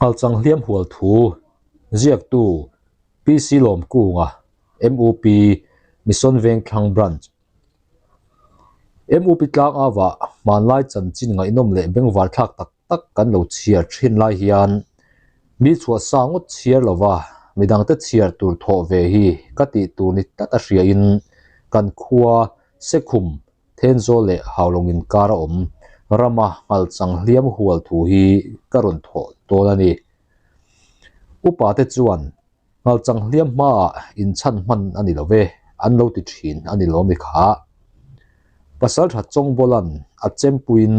Nghalchang hliam hual thu ziaktu PC Lawmkunga, MUP, Mission Vengthlang Branch. MUP tlang avah hmanlai chanchin ngaihnawm leh bengvar thlak tak tak kan lo chhiar thin lai hian mi chhuah sa ngawt chhiar lova midangte chhiar tur thawh ve hi ka tih tur ni tlat a hriain kan khua Sekhum, Thenzawl leh Haulawng inkar a awm rama nghalchang hliam hual thu hi ka rawn thawh dawn a ni. Upa te chuan Nghalchang hliam hmaah inchhan hman a ni lo ve, an lo ti thin a ni lawm i kha. Pasaltha Chawngbawla'n a chempuiin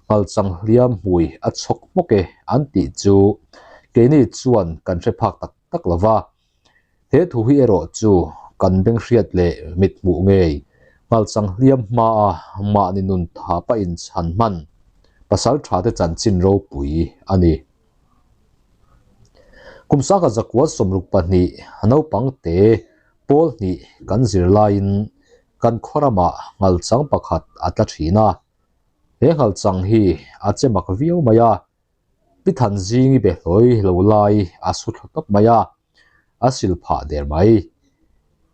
Nghalchang hliam hmui a chhawk hmawk e an tih chu keini chuan kan hre phak tak tak lo va. He thu hi erawh chu kan benghriat leh mithmuh ngei Nghalchang hliam hmaa mahni nun thapa inchhan hman Pasaltha te chanchin ropui a ni. Kum sangha zakua 62 naupang te pawl hnih kan zir laiin kan khaw ramah nghalchang pakhat a tla thin a. He nghalchang hi a che mak viau mai a, Pi Thanzingi be hlawi lo lai a su thla tawp mai a, a sil phah der mai.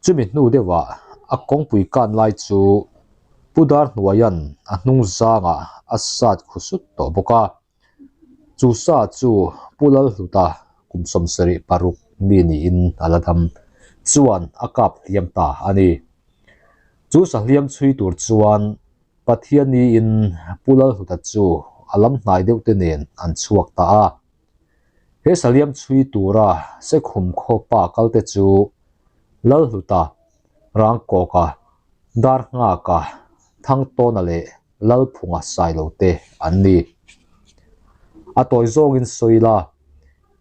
Chumi hnu deuhah a kawngpui kan lai chu Pu Darhnuaia'n a hnung zangah a sat khu sut tawh bawk a. Chu sa chu Pu Lalhluta kum 76 mi niin a la dam chuan a kap hliam ta a ni. Chu sa hliam chhui tur chuan Pathianniin Pu Lalhluta chu a lam hnai deuh te nen an chhuak ta a. He sa hliam chhui tura Sekhum khaw pa kal te chu Lalhluta, Rangkawka, Darnghaka, Thangtawna leh Lalphunga Sailo te an ni. A tawi zawngin sawi la,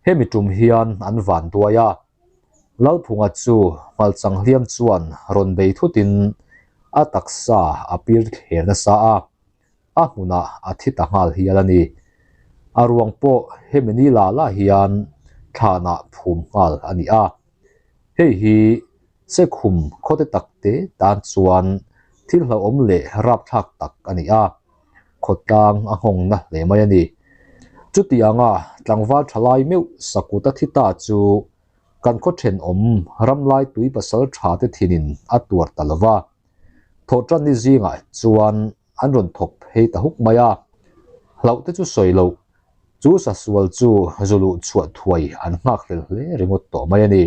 hemi tum hian an van duai a. Lalphunga chu nghalchang hliam chuan rawn bei thutin a taksa a pir thler nasa a, a hmunah a thi ta nghal hial a ni. A ruang pawh hemi ni la la hian thlanah phum nghal a ni a. Hei hi Sekhum khawte tak te tan chuan thil hlauhawm leh rapthlak tak a ni a, khawtlang a nghawng na hle mai a ni. Chuti anga tlangval thalai meuh sakut a thi ta chu kan khaw thenawm ramlai tui pasal tha te thinin a tuar ta lo va, thawhtanni zingah chuan an rawn thawk phei ta huk mai a, hlauh te chu sawi loh, chu sasual chu zu luh chhuah thuai an nghak hlel hle ringawt tawh mai a ni.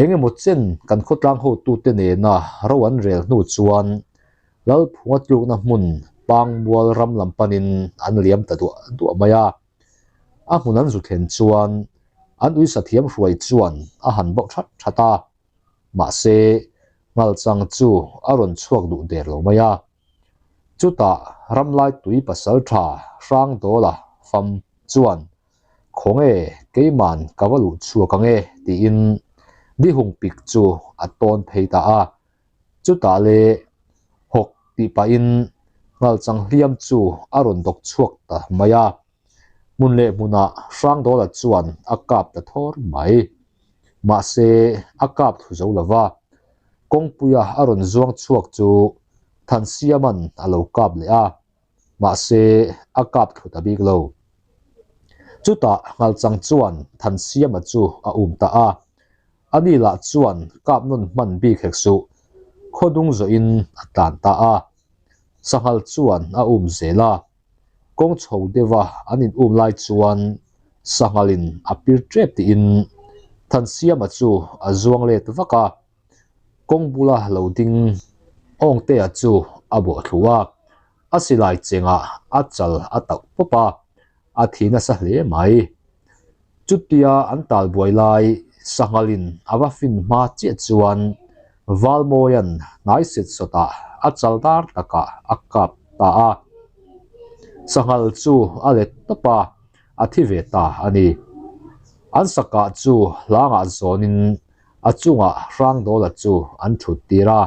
Eng emaw chen kan khawtlang hotute nena ro an rel hnu chuan Lalphunga tlukna hmun Pangmual ram lam panin an liam ta duah duah mai a, a hmun an zu thlen chuan an uisathiam hruai chuan a han bauh that that a. Mahse, Nghalchang chu a rawn chhuak duh der lo mai a. Chutah Ramlai tui pasal tha Hrangdawla fam chuan, Khawnge keiman ka va luh chhuak ang e tiin Dihung pik chu a tawn phei ta a. Chutah le hawk tih pahin Nghalchang hliam chu a rawn dawk chhuak ta mai a. Hmun leh hmunah Hrangdawla chuan a kap ta thawr mai. Mahse, a kap thlu zo lo va. Kawngpuia a rawn zuang chhuak chu Thansiama'n a lo kap leh a, mahse, a kap thlu ta bik lo. Chutah Nghalchang chuan Thansiama chu a um ta a. Ani lah chuan kap nawn hman bik hek suh, khawdung zawhin a tlan ta a. Sanghal chuan a um zel a. Kawng chho deuha an in um lai chuan sanghalin a pir tep tiin Thansiama chu a zuang let vak a, kawng bula lo ding Awngtea chu a bawh thlu a, a silai chengah a chal a tauh pawp a, a thi nasa hle mai. Chutia an tal buai lai Sanghalin a va fin hma chiah chuan Valmawia'n hnai set sawtah a chal dar takah a kap ta a. Sanghal chu a let tawp a, a thi ve ta a ni. An sakah chu hlangah zawnin a chungah Hrangdawla chu an thut tir a.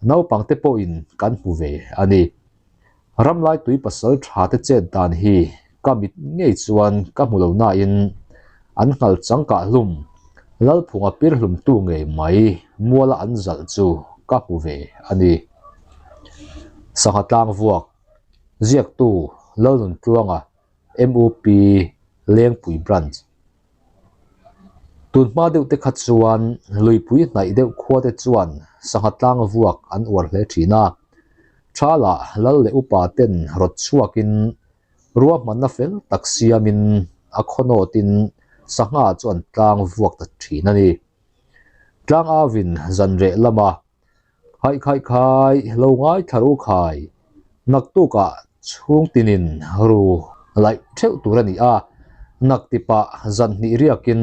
Naupangte pawhin kan hmu ve a ni. Ramlai tui pasal tha te chet dan hi ka mit ngei chuan ka hmu lo nain an nghal changkah hlum. Lalphunga pirhlumtu ngei mai muala an zalh chu ka hmu ve a ni. Sangha tlang vuak, ziaktu Lalnuntluanga, MUP, Lengpui Branch. Tun hma deuh te kha chuan luipui hnaih deuh khua te chuan sangha tlang vuak an uar hle thin a. Thala lal leh upa ten rawt chhuakin ruahmanna fel tak siamin a khawnawtin sangha chu an tlang vuak ta thin a ni. Tlang avin zan reh lama Haih khaih khai, lo ngaithla ru khai. Naktukah chhung tinin ru laih theuh tur a ni a, naktipah zan hnih riakin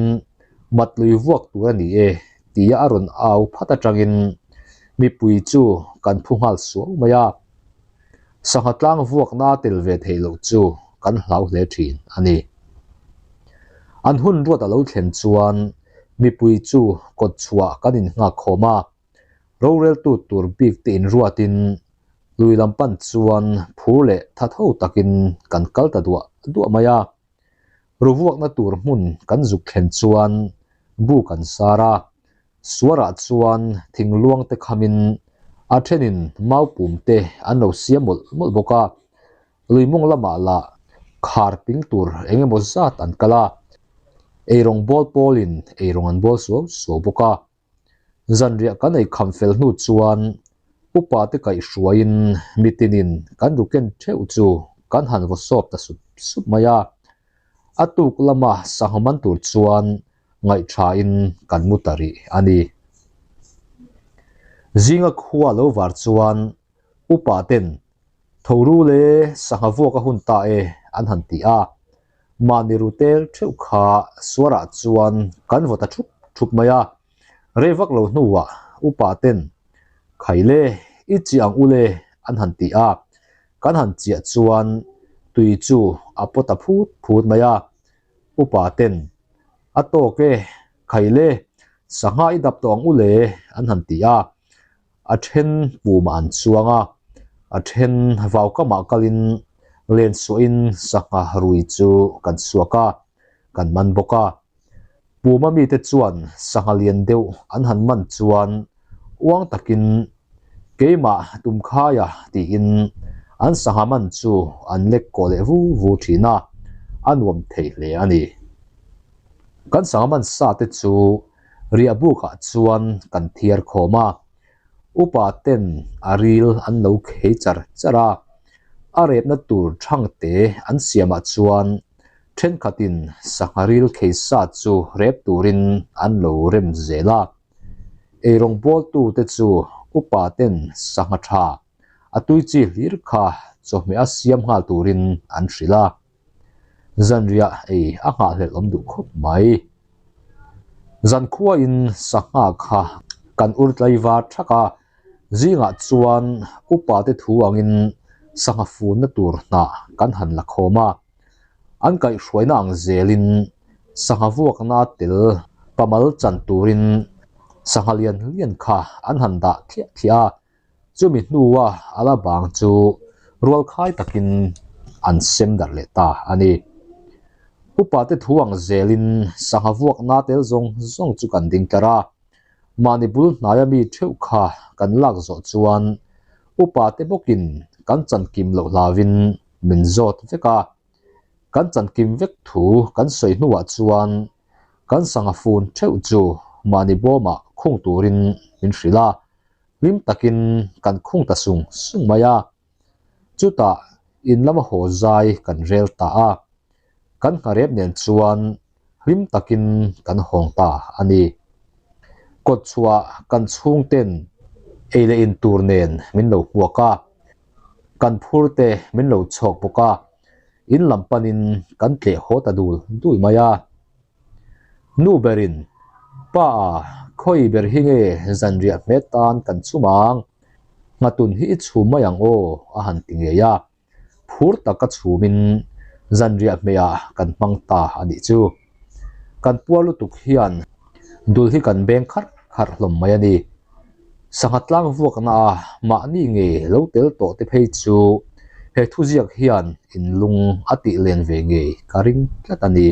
matlui vuak tur a ni e tia a rawn au phat atangin mipui chu kan phu nghal suau mai a. Sangha tlang vuakna tel ve theih loh chu kan hlau hle thin a ni. An hun ruat a lo thlen chuan mipui chu kawtchhuah kan innghak khawm a. Roreltu tur bik te inruatin lui lam pan chuan phur leh tha tho takin kan kal ta duah duah mai a. Ruvuakna tur hmun kan zuk thlen chuan bu kan sar a, suarah chuan thingluang te khamin a thenin mau pum te an lo siam mawlh mawlh bawk a. Lui mawng lamah lah khar ping tur eng emaw zat an kal a, eirawng bawl pawlin eirawng an bawl suau suau bawk a. Zanriah kan ei kham fel hnu chuan upa te kaihhruaiin mitinin kan ru ken theuh chu kan han vaw sawp ta sup sup mai a. A tuk lama sangha man tur chuan ngaihthain kan mu ta rih a ni. Zinga khua lo var chuan upa ten tho ru le sangha vuak a hun ta e an han ti a. Mahni ru tel theuh kha suarah chuan kan vaw ta thup thup mai a, rei vak lo hnuah upa ten Khai le, i chiah ang u le an han ti a, kan han chiah chuan tui chu a paw ta phut phut mai a, upa ten A tawk e, khai le, sangha i dap tawh ang u le an han ti a, A then pumah an chuang a, a then vaukamah kalin len suahin sangha rui chu kan suak a, kan man bawk a. Puma mite chuan sangha lian deuh an han man chuan uang takin keimah tumkhaia tiin an sangha man chu an lek kawh leh vu vu thin a, a nuam thei hle a ni. Kan sangha man sa te chu Riahbukah chuan kan thiar khawm a, upa ten a ril an lo khei char char a, a repna tur thangte an siamah chuan thenkhatin sangha ril khei sa chu rep turin an lo rem zel a. Eirawng bawltute chu upa ten sangha tha a tui chi hlir kha chawhmeh a siam nghal turin an hrilh a. Zanriah ei a nghahhlelh awm duh khawp mai. Zankhuain sangha kha kan ur tlaivar thak a, zingah chuan upa te thu angin sangha funna tur hnah kan han la khawm a. An kaihhruaina ang zelin sangha vuakna tel pamal chan turin sangha lian lian kha an han dah thliah thliah a. Chumi hnua a la bang chu rualkhai takin an sem darh leh ta a ni. Upate thu ang zelin sangha vuakna tel zawng zawng chu kan ding tlar a, mahni bul hnaia mi theuh kha kan lak zawh chuan upate bawkin kan chankim loh hlauin min zawt vek a. Kan chankim vek thu kan sawi hnuah chuan kan sangha fun theuh chu mahni bawmah khung turin min hrilh a. Hlim takin kan khung ta sung sung mai a, chutah in lama haw zai kan rel ta a, kan ngharep nen chuan hlim takin kan hawng ta a ni. Kawtchhuah kan chhungten ei leh in tur nen min lo hmuak a, kan phur te min lo chhawk bawk a, in lam panin kan tleh haw ta dul dul mai a. Nu berin, Pa a, khawi ber hi nge zanriah hmet tan kan chhum ang? Nghatun hi i chhum mai ang aw, a han ti ngei a. Phur taka chhumin zanriah hmehah kan hmang ta a nih chu. Kan puar lutuk hian dul hi kan beng kharh kharh hlawm mai a ni. Sangha tlang vuakna a mahni nge lo tel tawh te phei chu he thuziak hian inlung a tih len ve ngei ka ring tlat a ni.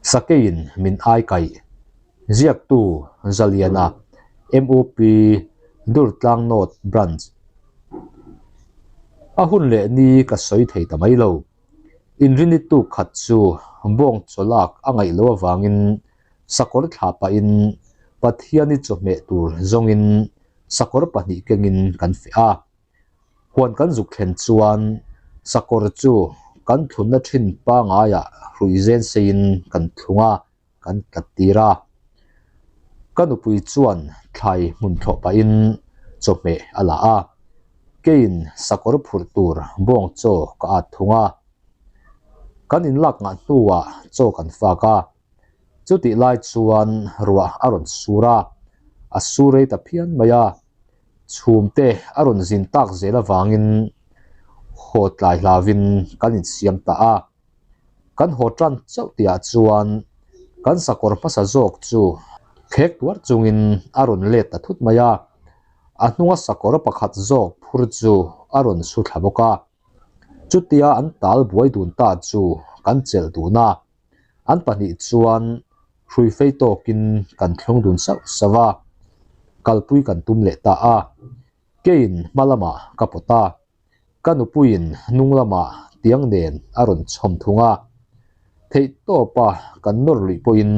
Sakeiin min ai kaih. Ziaktu Zaliana, MUP, Durtlang North Branch. A hun leh ni ka sawi thei ta mai lo. Inrini tuk khat chu bawng chaw lak a ngaih loh avangin sakawr thlah pahin Pathiani chawhmeh tur zawngin sakawr pahnih kengin kan feh a. Huan kan zuk thlen chuan sakawr chu kan thlunna thin pangaiah hrui zen seiin kan thlung a, kan tlat tir a. Ka nupui chuan thlai hmun thlawh pahin chawhmeh a la a, keiin sakawr phurh tur bawng chaw ka at thung a. Kan inlak ngah hnuah chaw kan fak a, chutih lai chuan ruah a rawn sur a, a sur rei ta phian mai a. Chhum te a rawn zin tak zel avangin haw tlai hlauvin kan insiam ta a. Kan haw tan chauh tihah chuan kan sakawr hmasa zawk chu thlek tuar chungin a rawn let ta thut mai a. A hnunga sakawr pakhat zawk phur chu a rawn su thla bawk a. Chutia an tal buai dun ta chu kan chelh dun a. An pahnih chuan hrui fei tawkin kan thlung dun sauh sauh a, kalpui kan tum leh ta a. Keiin hma lamah ka pawt a, ka nupuiin hnung lamah tiang nen a rawn chhawm thung a. Theihtawpa kan nawr luih pawhin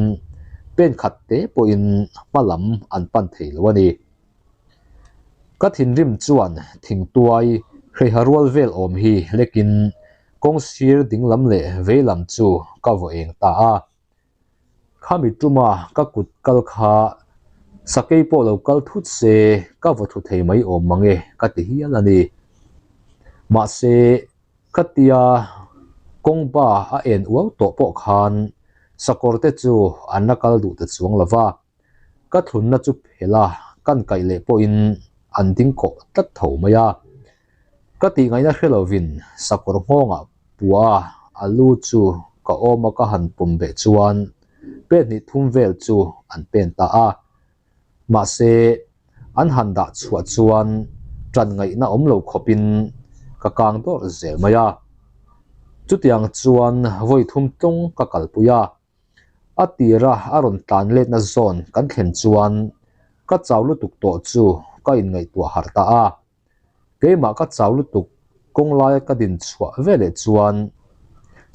pen khat te pawhin hma lam an pan thei lo a ni. Ka thinrim chuan thingtuai hreiha rual vel awm hi lekin kawng sir dinglam leh veilam chu ka vaw eng ta a. Khami tuma ka kut kal kha sakei pawh lo kal thut se ka vaw thu thei mai awm mang e ka ti hial a ni. Mahse, khatia kawng ba a en uau tawh pawh khan sakawr te chu an la kal duh ta chuang lo va. Ka thlunna chu phelh a, kan kaih leh pawhin an ding kawh tlat tho mai a. Ka tih ngaihna hre lovin sakawr nghawngah pua a lu chu ka awm a ka han pawm beh chuan pen hnih thum vel chu an pen ta a. Mahse, an han dah chhuah chuan ṭan ngaihna awm lo khawpin ka kang dawrh zel mai a. Chutiang chuan vawi thum tlawng ka kalpui a. A tira a rawn tlan letna zawn kan thlen chuan ka chau lutuk tawh chu ka inngaihtuah harh ta a. Keimah ka chau lutuk kawng laia ka din chhuah veleh chuan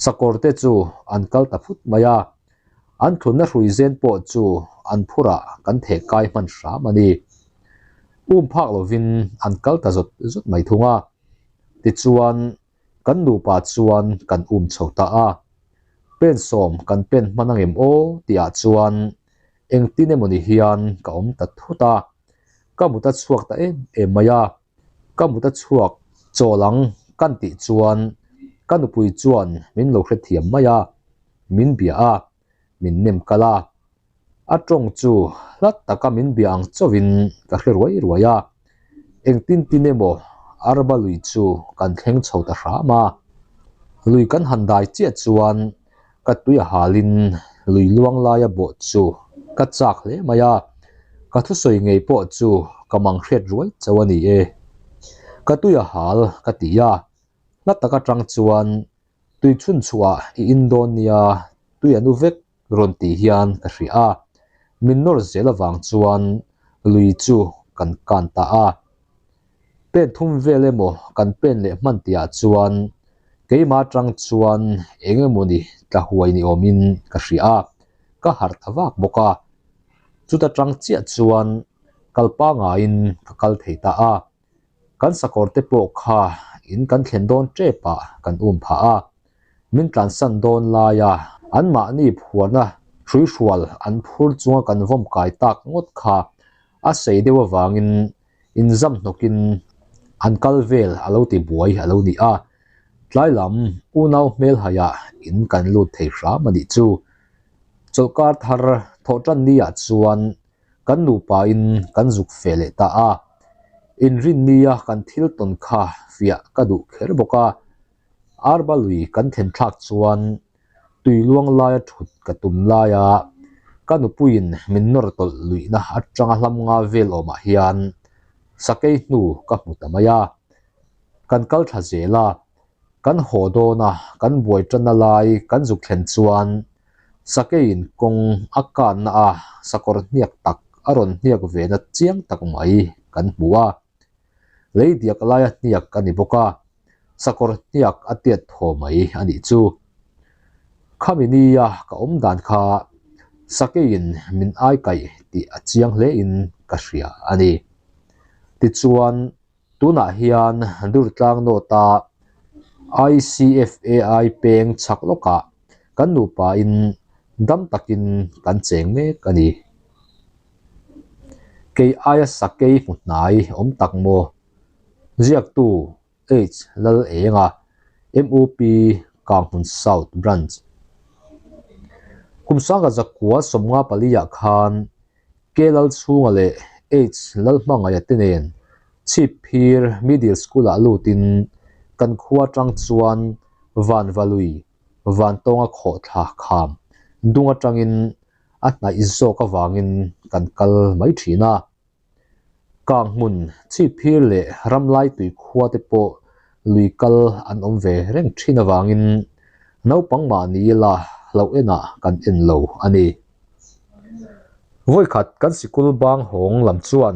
sakawr te chu an kal ta phut mai a, an thlunna hrui zen pawh chu an phurah kan theh kai hman hram a ni. Um phak lovin an kal ta zawt zawt mai thung a. Tichuan Kan nupa chuan kan um chho ta a, pen sawm kan pen hman angem aw tihah chuan engtin emawni hian ka awm ta thut a, ka mut a chhuak ta em em mai a, ka mut a chhuak chawl ang kan tih chuan ka nupui chuan min lo hrethiam mai a, min bia a, min nem kal a. A tawng chu hla taka min bia ang chauhin ka hre ruai ruai a, engtin tin emaw Arba lui chu kan thleng chho ta hram a. Lui kan han dai chiah chuan ka tui a halin lui luang laia bawh chu ka chak hle mai a, ka thusawi ngei pawh chu ka mang hriat ruai chauh a ni e. Ka tui a hal ka ti a, hla tak atang chuan tui chhun chhuah i in dawn nia tui a nu vek rawn tih hian ka hria a, min nawr zel avang chuan lui chu kan kan ta a. Pen thum vel emaw kan pen leh hman tihah chuan keimah atang chuan eng emawni tla huai ni awmin ka hria a, ka harh ta vak bawk a. Chuta tang chiah chuan kal pangaiin ka kal thei ta a. Kan sakawr te pawh kha in kan thlen dawn tep ah kan um phah a, min tlansan dawn laia anmahni phuarna hruihrual an phur chunga kan vawm kai tak ngawt kha a sei deuh avangin inzam hnawkin an kal vel a lo ti buai a lo ni a, tlai lam unau hmelhaiah in kan lut thei hram a nih chu. Chawlhkar thar thawhtan ni ah chuan Kan nupain kan zuk fe leh ta a, inrinnia kan thil tawn kha fiah ka duh kher bawk a. Arba lui kan thlen thlak chuan tui luang laia thut ka tum laia ka nupuiin min nawr tawlh luihna atanga hlam nga vel awmah hian sakei hnu ka hmu ta mai a. Kan kal thla zel a, kan haw dawna kan buai tanna lai kan zuk thlen chuan. Sakeiin kawng a kanna a sakawr hniak tak a rawn hniak ve na chiang tak mai kan hmu a. Lei diak laia hniak a ni bawk a, sakawr hniak a tiat thaw mai a nih chu. Khami nia ka awm dan kha Sakeiin min ai kaih tih a chiang hlein ka hria a ni. Tichuan, tunah hian Durtlang North-a ICFAI peng chhak lawkah kan nupain dam takin kan cheng mek a ni. Kei aia sakei hmu hnai awm tak maw? Ziaktu H Lal Enga, MUP Kanghmun South Branch. Kum sanga zakua 54 ah khan K Lalchhunga leh H Lalhmangaia te nen Chhipphir Middle School ah lutin kan khua tang chuan Vanvalui Vantawnga khawhthla kham dung atangin a hnaih zawk avangin kan kal mai thin a. Kang hmun Chhipphir leh Ramlaitui khua te pawh lui kal an awm ve reng thin avangin naupang mahni ila hlauh enah kan en lo a ni. Vawikhat kan sikul bang hawng lam chuan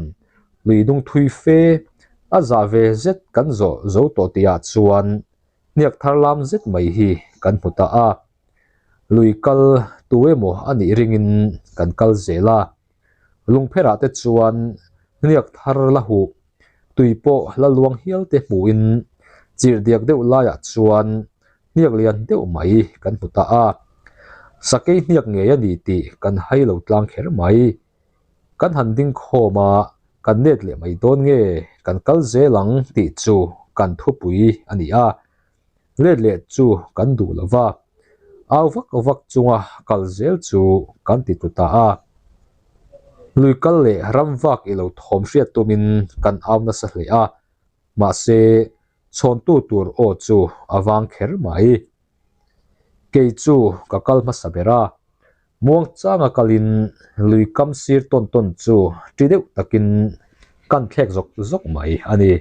lui dung thui fe a zah ve zet kan zawh zo tawh tihah chuan hniak thar lam zet mai hi kan hmu ta a. Lui kal tu emaw a nih ringin kan kal zel a. Lungpherah te chuan hniak thar la huh, tui pawh la luang hial te hmuhin chirh diak deuh laiah chuan hniak lian deuh mai kan hmu ta a. Sakei hniak ngei a ni tih kan hai lo tlang kher mai. Kan han ding khawm a, kan let leh mai dawn nge kan kal zel ang tih chu kan thupui a ni a. Let leh chu kan duh lo va, au vak vak chunga kal zel chu kan ti tlu ta a. Lui kal leh ram vak i lo thawm hriat tumin kan au nasa hle a, mahse chhawntu tur aw chu a vang kher mai. Kei chu ka kal hmasa ber a, Muangchanga kalin lui kam sir tawn tawn chu ṭi deuh takin kan thlek zawk zawk mai a ni.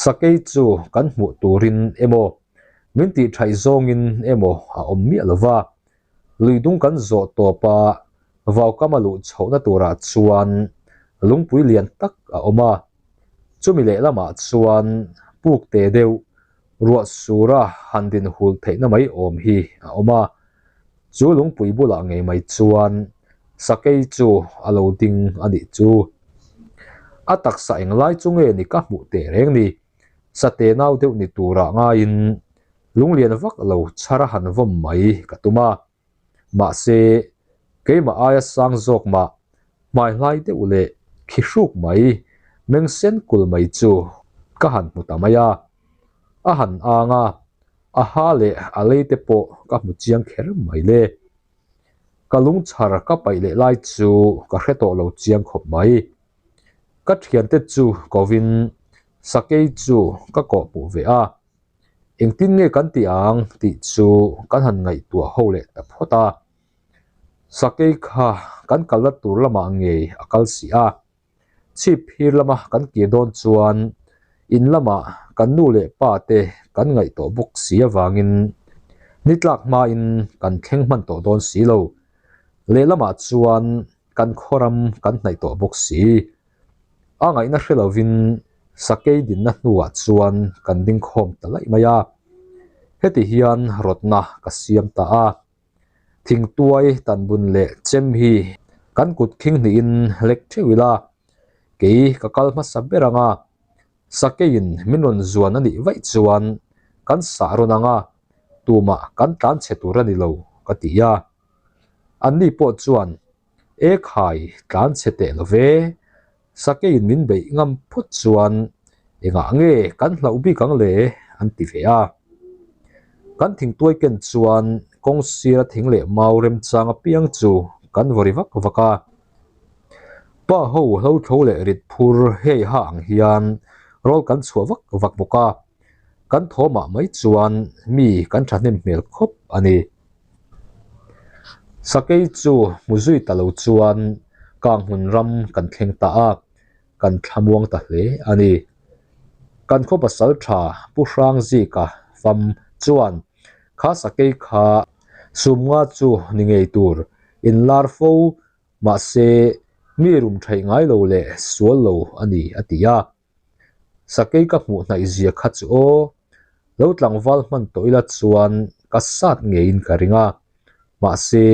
Sakei chu kan hmuh turin emaw, min tih ṭhaih zawngin emaw a awm miah lo va, lui dung kan zawh tawp a, vaukama luh chhohna turah chuan lungpui lian tak a awm a, chumi lehlamah chuan puk te deuh ruah sura han din hul theihna mai awm hi a awm a. Chu lungpui bulah ngei mai chuan sakei chu a lo ding a nih chu. A taksa englai chu nge ni ka hmuh teh reng ni? Sate nau deuh ni turah ngaiin lunglian vak lo chhara han vawm mai ka tum a. Mahse, keimah aia sang zawk mah, hmaihlai deuh leh khi hruk mai, meng sen kul mai chu ka han hmu ta mai a. A han ang a, a ha leh a lei te pawh ka hmu chiang kher mai le. Ka lungchhar ka paih leh lai chu ka hre tawh lo chiang khawp mai. Ka thiante chu kovin sakei chu ka kawhhmuh ve a. Engtin nge kan tih ang tih chu kan han ngaihtuah ho leh ta phawt a. Sakei kha kan kalna tur lamah ngei a kal si a. Chhip phir lama kan kir dawn chuan in lamah kan nu leh pa te kan ngaih tawh bawk si avangin ni tlak hmain kan thleng hman tawh dawn si lo. Lehlamah chuan kan khawram kan hnaih tawh bawk si. A ngaihna hre lovin sakei dinna hnuah chuan kan ding khawm ta laih mai a. Heti hian rawtna ka siam ta a. Thingtuai tanbun leh chem hi kan kut khing hnihin lek theuh ila, kei ka kal hmasa ber ang a, sakeiin min rawn zuan a nih vaih chuan kan sah rawn ang a, tumah kan tlan chhe tur a ni lo ka ti a. Anni pawh chuan E khai, tlan chhe teh lo ve. Sakeiin min beih ngam phawt chuan engah nge kan hlauh bik ang le? an ti ve a. Kan thingtuai ken chuan kawng sira thing leh mau remchang apiang chu kan vaw ri vak vak a. Pa ho hlo thlo leh rit phur hei ha ang hian rawl kan chhuah vak vak bawk a. Kan thawmah mai chuan mi kan thahnem hmel khawp a ni. Sakei chu hmu zui ta lo chuan kang hmun ram kan thleng ta a, kan thlamuang ta hle a ni. Kan khaw pasal tha Pu Hrangzika fam chuan kha sakei kha Sumnga chu ni ngei tur inlar fo mahse mi rum theih ngai lo leh sual lo a ni a ti a. Sakei ka hmuh hnaih zia kha chu aw, lo tlangval hman tawh ila chuan ka sat ngeiin ka ring a, mahse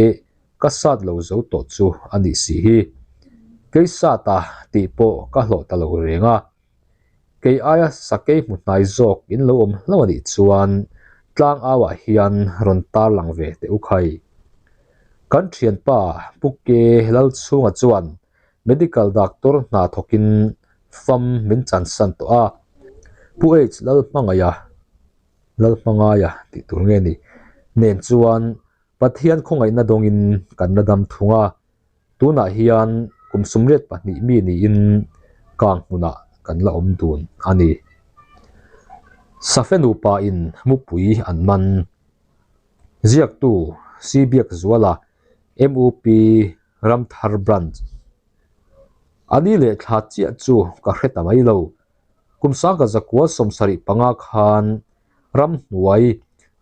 ka sat lo zo tawh chu a nih si hi. Kei sat a tih pawh ka hlawh ta lo reng a, kei aia sakei hmu hnai zawk in lo awm hlauh a nih chuan tlang auah hian rawn tar lang ve teh u khai. Kan thianpa Pu Ke Lalchhunga chuan Medical doctor hna thawkin fam min chansan tawh a, Pu H Lalhmangaia, Lalhmangaia tih tur nge ni, nen chuan Pathian khawngaihna dawngin kan la dam thung a, tunah hian kum 32 mi niin kang hmunah kan la awm dun a ni. Safe nupa in mupui an man. Ziaktu Si Biakzuala, MUP Ramthar Branch. A ni leh thla chiah chu ka hre ta mai lo. Kum sangka zakua 75 khan ramhnuai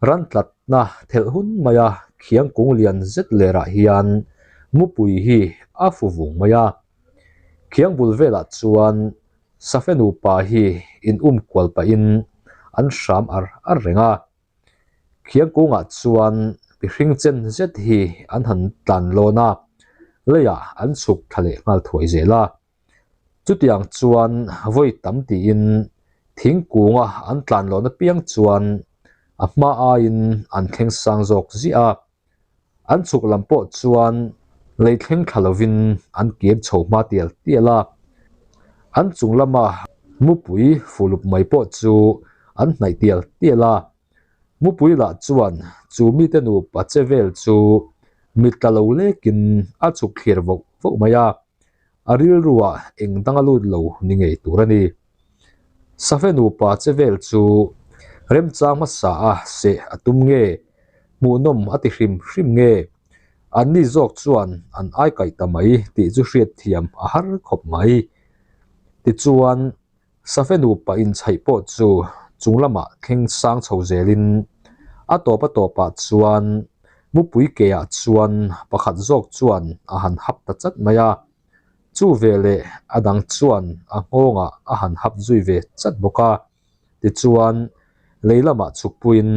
ran tlatna thelh hun maia khiang kung lian zet lerah hian mupui hi a fu vung mai a. Khiang bul velah chuan Safe nupa hi in um kual pahin an hram ar ar reng a. Khiang kungah chuan mihring chen zet hi an han tlan lawn a, leiah an chhuk thla leh nghal thuai zel a. Chutiang chuan vawi tam tiin thingkunga an tlan lawn apiang chuan a hma aiin an thleng sang zawk ziah a. An chhuk lam pawh chuan lei thleng thla lovin an kir chho hma tial tial a, an chung lama mupui fulup mai pawh chu an hnaih tial tial a. Mupui lah chuan chu mite nupa che vel chu mit tla lo lekin a chhuk thlir voh voh mai a, a rilruah eng dang a lut lo ni ngei tur a ni. Safe nupa che vel chu remchang hmasa a seh a tum nge, hmuhnawm a ti hrim hrim nge? Anni zawk chuan an ai kaih ta mai tih chu hriatthiam a har khawp mai. Tichuan, Safe nupa inchhaih pawh chu chung lamah thleng sang chho zelin a tawp a tawpah chuan mupui keah chuan pakhat zawk chuan a han hap ta chat mai a. Chu veleh a dang chuan a nghawngah a han hap zui ve chat bawk a. Tichuan, lei lamah chhukpuiin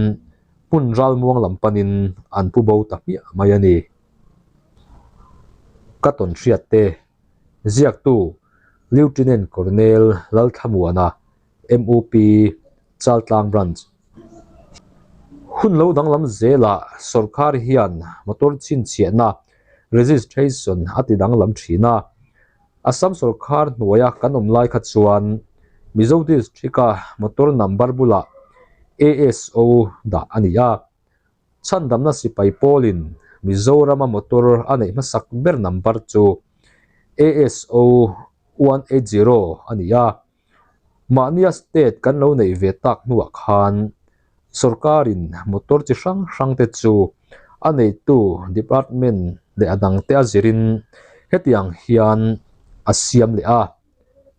hmun ralmuang lam panin an pu bo ta hmiah mai a ni. Ka tawn hriat te, ziaktu Lieutenant Colonel Lalthlamuana, MUP, Chaltlang Branch. Hun lo danglam zelah sawrkar hian motor chhinchhiahna, registration, a ti danglam thin a. Assam sawrkar hnuaia kan awm lai kha chuan Mizo District-a motor number bulah ASO dah a ni a. Chhandamna sipai pawlin Mizorama motor a neih hmasak ber number chu ASO 180 a ni a. Mahnia state kan lo neih ve tak hnuah khan sorkarin motor chi hrang hrang te chu a neitu department leh a dangte a zirin hetiang hian a siam leh a,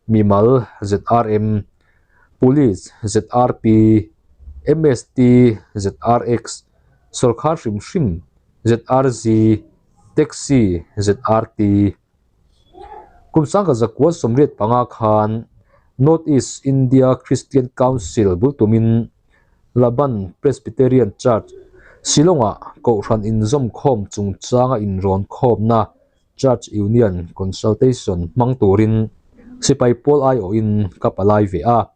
mimal ZRM, Police ZRP, MST ZRX, sorkar hrim hrim ZRZ, Taxi ZRT. Kum sangka 985 khan North East India Christian Council bul tumin Laban Presbyterian Church, Shillong-ah Kohhran inzawmkhawm chungchanga inrawn khawmna Church Union Consultation hmang turin sipai pawl aiawhin ka palai ve a.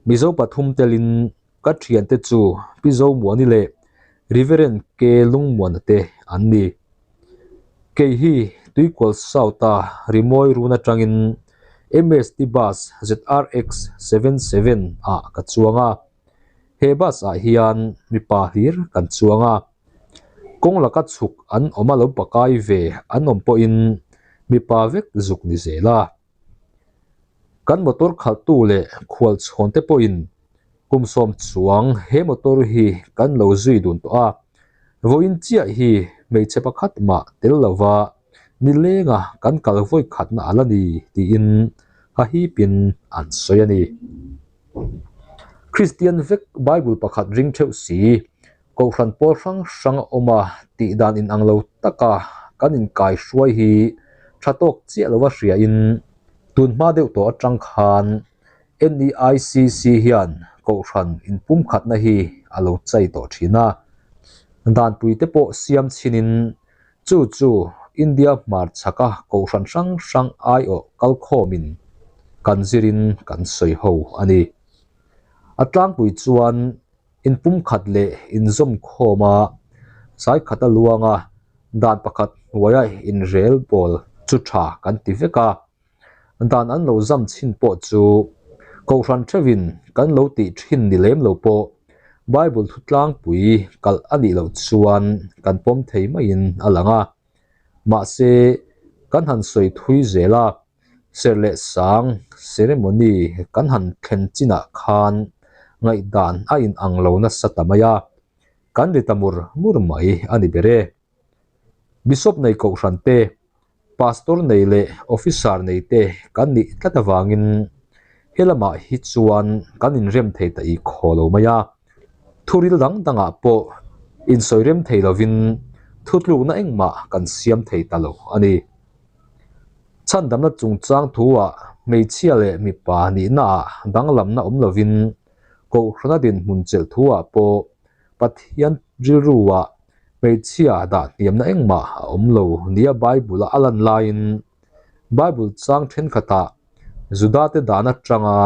Mizo pathum telin ka thiante chu Pi Zomuani leh Reverend K Lungmuana te an ni. Kei hi Tuikual South-a rimawi run atangin MST Bus ZRX 77 ah ka chuang a. He bus ah hian mipa hlir kan chuang a. Kawng laka chhuk an awm a lo pakai ve an awm pawhin mipa vek zuk ni zel a. Kan motor khalhtu leh khualchhawn te pawhin kum sawm chuang he motor hi kan lo zui dun tawh a, vawiin chiah hi hmeichhe pakhat mah tel lova nilenga kan kal vawi khatna a la ni tiin a hipin an sawi a ni. Kristian vek Bible pakhat ring theuh si. Kohhran pawl hrang hrang a awm a, tih dan inang lo taka kan inkaihruai hi tha tawk chiah lova hriain tun hma deuh tawh atang khan NEICC hian kohhran inpumkhatna hi a lo chai tawh thin a. Danpui te pawh siam chhinin chu chu India hmarchhaka kohhran hrang hrang aiawh kalkhawmin kan zirin kan sawi ho a ni. A tlangpui chuan inpumkhat leh inzawmkhawm a, zaikhata luanga dan pakhat hnuaia inrel bawl chu tha kan ti vek a. Dan an lo zam chhin pawh chu Kohhran theuhin kan lo tih thin ni lem lo pawh Bible thu tlangpui kalh a nih loh chuan kan pawm thei maiin a lang a. Mahse, kan han sawi thui zel a, serh leh sang ceremony kan han thlen chinah khan ngaihdan a inang lo nasa ta mai a, kan ri ta mur mur mai a ni ber e. Bishop nei kohhran te, Pastor nei leh Officer nei te kan nih tlat avangin helamah hi chuan kan inrem thei ta i khaw lo mai a. Thuril dang dangah pawh insawi rem thei lovin thutlukna engmah kan siam thei ta lo a ni. Chhandamna chungchang thuah hmeichhia leh mipa nihnaah danglamna awm lovin Kohhrana dinhmun chelh thuah pawh Pathian rilruah hmeichhia dah hniamna engmah a awm lo nia Bible-a a lan laiin Bible chang thenkhatah Judate dan atanga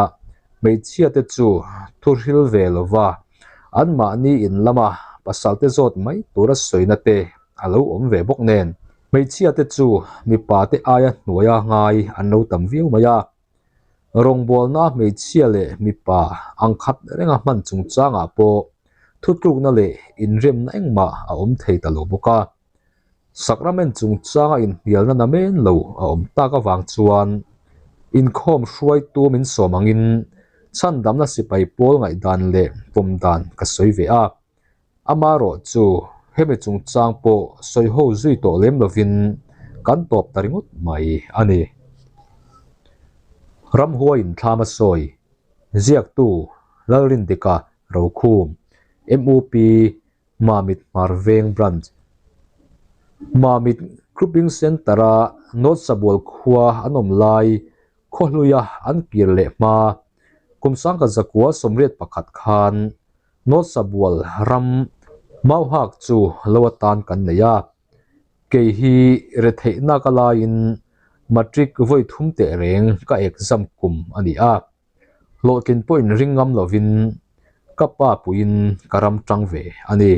hmeichhiate chu thuhril ve lova anmahni in lama pasalte zawt mai tura sawina te a lo awm ve bawk nen hmeichhiate chu mipate aia hnuaia ngai an lo tam viau mai a. Rawngbawlna hmeichhia leh mipa ang khat renga hman chungchangah pawh thutlukna leh inremna engmah a awm thei ta lo bawk a. Sacrament chungchanga inhnialna namen lo a awm tak avang chuan inkhawm hruaitu min sawm angin chhandamna sipai pawl ngaihdan leh pawm dan ka sawi ve a. Amarawh chu hemi chungchang pawh sawi ho zui tawh lem lovin kan tawp ta ringawt mai a ni. Ramhuaiin thlam a sawi, Ziaktu Lalrindika Rokhum, MUP Mamit Hmarveng Branch, Mamit Grouping Centre-a North Sabual khua an awm lai khawhluia an kir leh hma kum sangkhat zakua 81 khan North Sabual ram Mauhak chu lo atan kan nei a, kei hi retheihna ka laiin matric vawi thum teh reng ka exam kum a ni a, hlawhtlin pawhin ring ngam lovin ka pa puiin ka ram tang ve a ni.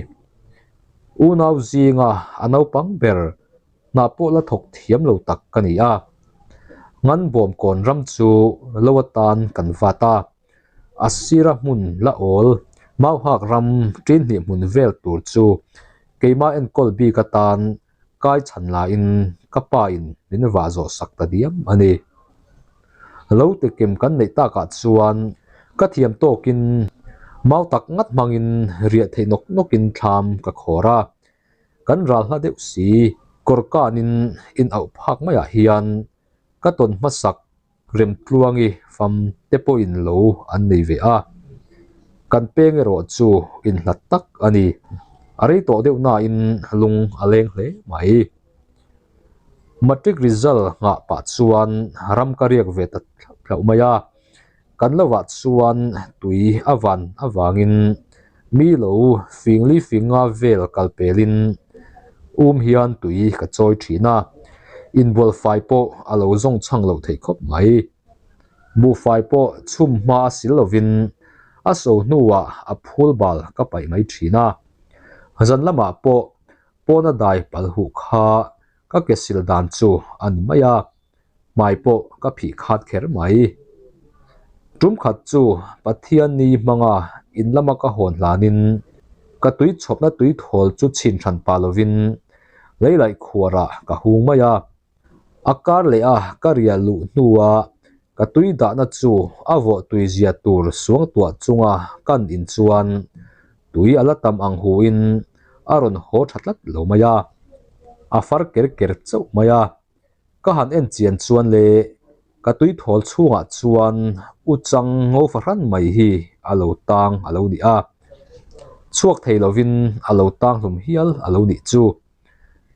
Unau zinga a naupang ber hna pawh la thawk thiam lo tak ka ni a, Nganbawmkawn ram chu lo atan kan vat a. A sira hmun la awl Mauhak ram ṭin hnih hmun vel tur chu keimah enkawl bik atan kai chhan lain ka pa in min vah zawh sak ta diam a ni. Lo ti kem kan neih takah chuan ka thiam tawkin mau tak ngat hmangin riah theih nawk nawkin thlam ka khawr a, kan ral hla deuh si kawr kanin in auh phak maiah hian ka tawn hmasak Remtluangi fam te pawhin lo an nei ve a, kan peng erawh chu inhlat tak a ni. A rei tawh deuh nain lung a leng hle mai. Matric result nghah pah chuan ram ka riak ve ta thlauh thlauh mai a, kan lovah chuan tui a van avangin mi lo fingli finga vel kal pelin um hian tui ka chawi thin a, inbual fai pawh a lo zawng chhang loh theih khawp mai. Buhfai pawh chhum hma a sil lovin a so hnuah a phul bal ka paih mai thin a, zan lamah pawh pawna dai pal huh kha ka ke sil dan chu a ni mai a. Hmai pawh ka phih khat kher mai. Tum khat chu Pathian ni hmanga in lama ka hawn hlanin ka tui chhawpna tui thawl chu chhin hran pah lovin leilaih khuarah ka hung mai a. A kar leh a ka riah luh hnua ka tui dahna chu a vawh tui zia tur suangtuah chunga kan in chuan tui a la tam ang huin a rawn haw tha tlat lo mai a. A far ker ker chauh mai a. Ka han en chian chuan le ka tui thawl chhungah chuan u chang ngo fahran mai hi a lo tang a lo ni a. Chhuak thei lovin a lo tang hlum hial a lo nih chu.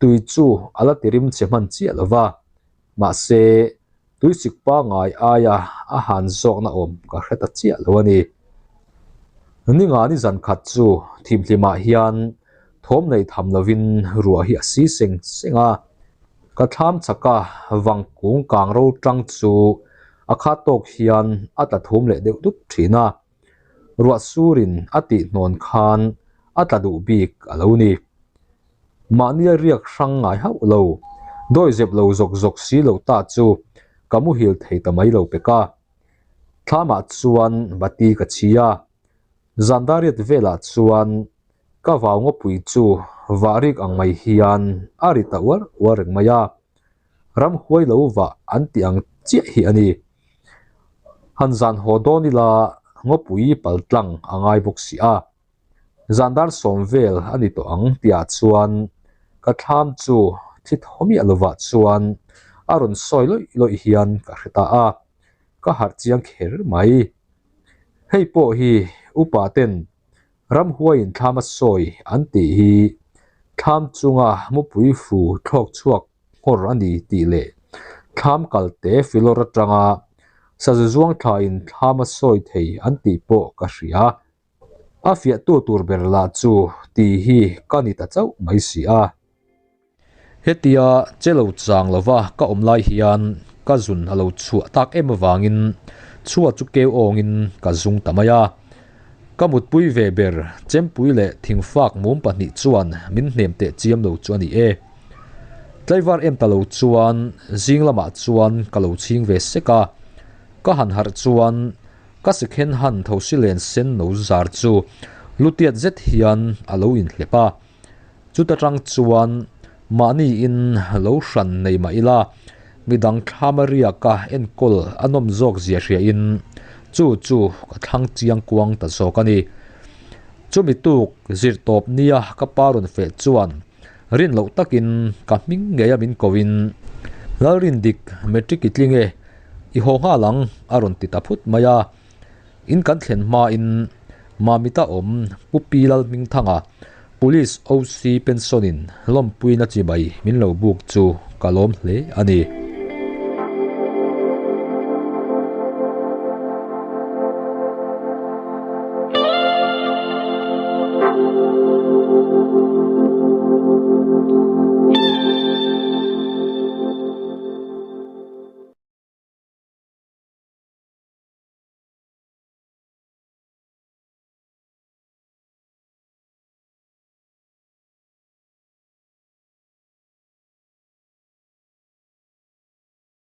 Tui chu a la ti rim che hman chiah lo va, mahse tuisik pangngai aia a han zawkna awm ka hre ta chiah lo a ni. Ninga ni zan khat chu thimhlimah hian thawm nei tham lovin ruah hi a si seng seng a, ka thlam chaka vang kung kang ro tang chu a khat tawk hian a tla thum leh deuh dup thin a. Ruah surin a tih hnawn khan a tla duh bik a lo ni. Mahnia riak hrang ngai hauh lo, dawihzep lo zawk zawk si lo ta chu ka muhil thei ta mai lo pek a. Thlamah chuan bati ka chhi a, zan dariat velah chuan ka vau ngawpui chu vahrik ang mai hian a ri ta uar uar reng mai a. Ramhuai lo vah an tih ang chiah hi a ni. Han zan haw dawn ila ngawpui paltlang a ngai bawk si a. Zan dar sawm vel a ni tawh ang tihah chuan ka thlam chu thi thaw miah lovah chuan a rawn sawi lawih lawih hian ka hre ta a, ka harh chiang kher mai. Hei pawh hi upa ten ramhuaiin thlam a sawi an tih hi thlam chunga mupui fu thlawk chhuak nghawr a ni tih leh thlam kalte filawr atanga sazu zuang thlain thlam a sawi thei an tih pawh ka hria. A fiahtu tur ber lah chu tih hi ka ni ta chauh mai si a. Hetia che lo chang lova ka awm lai hian ka zun a lo chhuah tak em avangin chhuat chu keu awngin ka zung ta mai a. Ka mutpui ve ber chempui leh thingfak mum pahnih chuan min hnem teh chiam lo chu a ni e. Tlaivar em ta lo chuan zing lamah chuan ka lo chhing ve sek a. Ka han harh chuan Ka sikhen han thosi len sen no zar chu lutiat zet hian a lo inhlep a. Chuta tang chuan mahni in lo hran nei mah ila, midang thlama riaka enkawl a nawm zawk zia hria in chu chu ka thlang chiang kuang ta zawk a ni. Chumi tuk zir tawp nia ka pa rawn feh chuan rin loh takin ka hming ngei a min ko in, Lalrindik, matric i tling e, I haw nghal ang a rawn ti ta phut mai a. In kan thlen hmain Mamita awm Pu Pi Lalhmingthanga Police OC pension in lawmpuina chibai min lo buk chu ka lawm hle a ni.